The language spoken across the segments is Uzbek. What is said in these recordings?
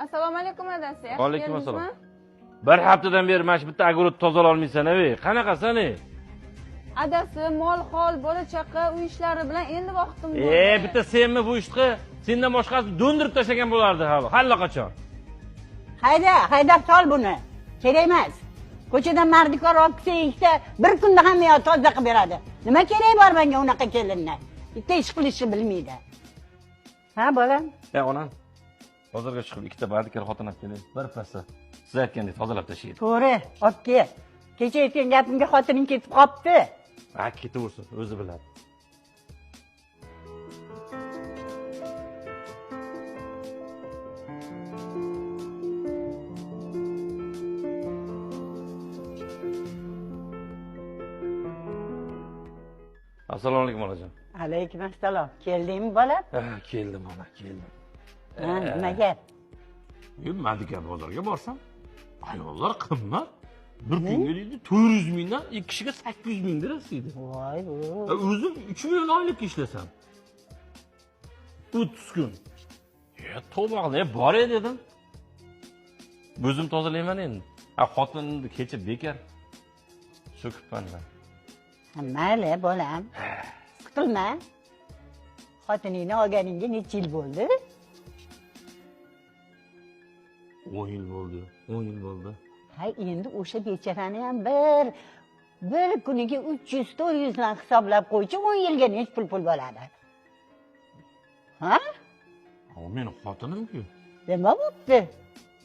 Assalomu alaykum adasi. Alaykum assalom. Bir haftadan beri mana shu bitta огород tozala olmaysan, ey. Qanaqasan, ey? Adasi, mol hol, bola chaqa, uy ishlari bilan endi vaqtim bo'ldi. Bitta senmi bu ishni? Sendan boshqasi do'ndirib tashlagan bo'lardi hali, allaqachon. Hayda, haydab sol buni. Kerak emas. Ko'chadan mardikor olib kelsa, ikkita bir kunda hamma yoq toza qilib beradi. Nima kerak bor menga unaqa kelinni? Bitta ish qilishni bilmaydi. Ha, bolam? Onam. Bozorga chiqib ikkita mardikor xotin olib keling. Bir passa. Siz aytgandek tozalab tashlaydi. To'g'ri, olib kel. Kecha aytgan gapimga xotining ketib qopti. Ha, ketaversin, o'zi biladi. Assalomu alaykum onajon. Alaykum assalom. Keldingmi bolam? Ha, keldim ona, keldim. Ha, nima gap? Mardikor bozorga borsam, ayollar qimmat. Bir kunga deydi 400 mingdan, ikki kishiga 800 ming berasiz deydi. Voy bu. O'zim 3 million oylik ishlasam. 30 kun. Tavba qilay, boray dedim. O'zim tozalayman endi. Xotinimni kecha bekor so'kibman. Mayli bolam. Siqilma. Xotiningni olganingga necha yil bo'ldi? 10 yil bo'ldi. 10 yil bo'ldi. Ha, endi o'sha bechorani ham bir kuniga 300-400 dan hisoblab qo'ychi, 10 yilga necha pul bo'ladi? Ha? O meni xotinim-ku. Nima bo'pti?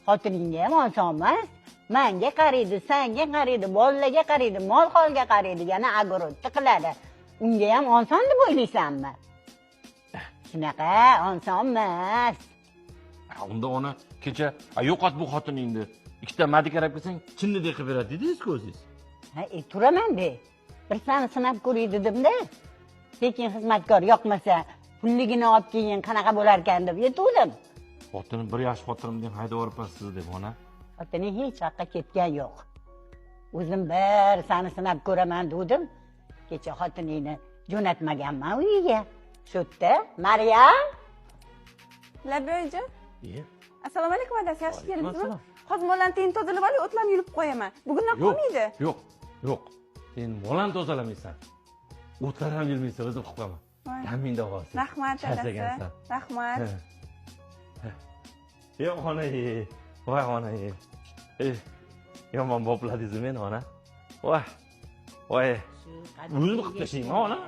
Xotiningga ham oson emas. Menga qaraydi, senga qaraydi, bolalarga qaraydi, mol holga qaraydi, yana огородni qiladi. Unga ham oson deb o'ylaysanmi? Shunaqa oson emas. Unda ona kecha yo'qot bu xotiningni. Ikkita mardikor olib kelsang, chinnidek qilib beradi dedingiz-ku o'zingiz. Ha, turaman de. Bir sani sinab ko'ray dedim-da. Sekin xizmatkor yoqmasa, pulligini olib keyin qanaqa bo'larkan deb yetuvdim. Xotinim bir yaxshi xotinimni ham haydab yuboribsiz siz deb ona. Xotining hech yoqqa ketgan yo'q. O'zim bir sani sinab ko'raman dedim. Kecha xotiningni jo'natmaganman uyiga. Shu yerda Maryam. Laboyjon. Assalomu alaykum adasi, yaxshi keldingizmi? Hozir mollarni teni tozalab olib, o'tlarni yulib qo'yaman. Bugundan qolmaydi. Yo'q, yo'q. Sen molani tozalamaysan. O'tlar ham yulmaysan, o'zim qilib qo'yaman. Damingda olsin. Rahmat adasi. Rahmat. Yo'q, ona, voy ona. Yomon bopladingiz meni ona. Voy. Voy. O'zim qilib tashlayman ona.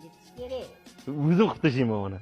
Yetish kerak. O'zim qilib tashlayman ona.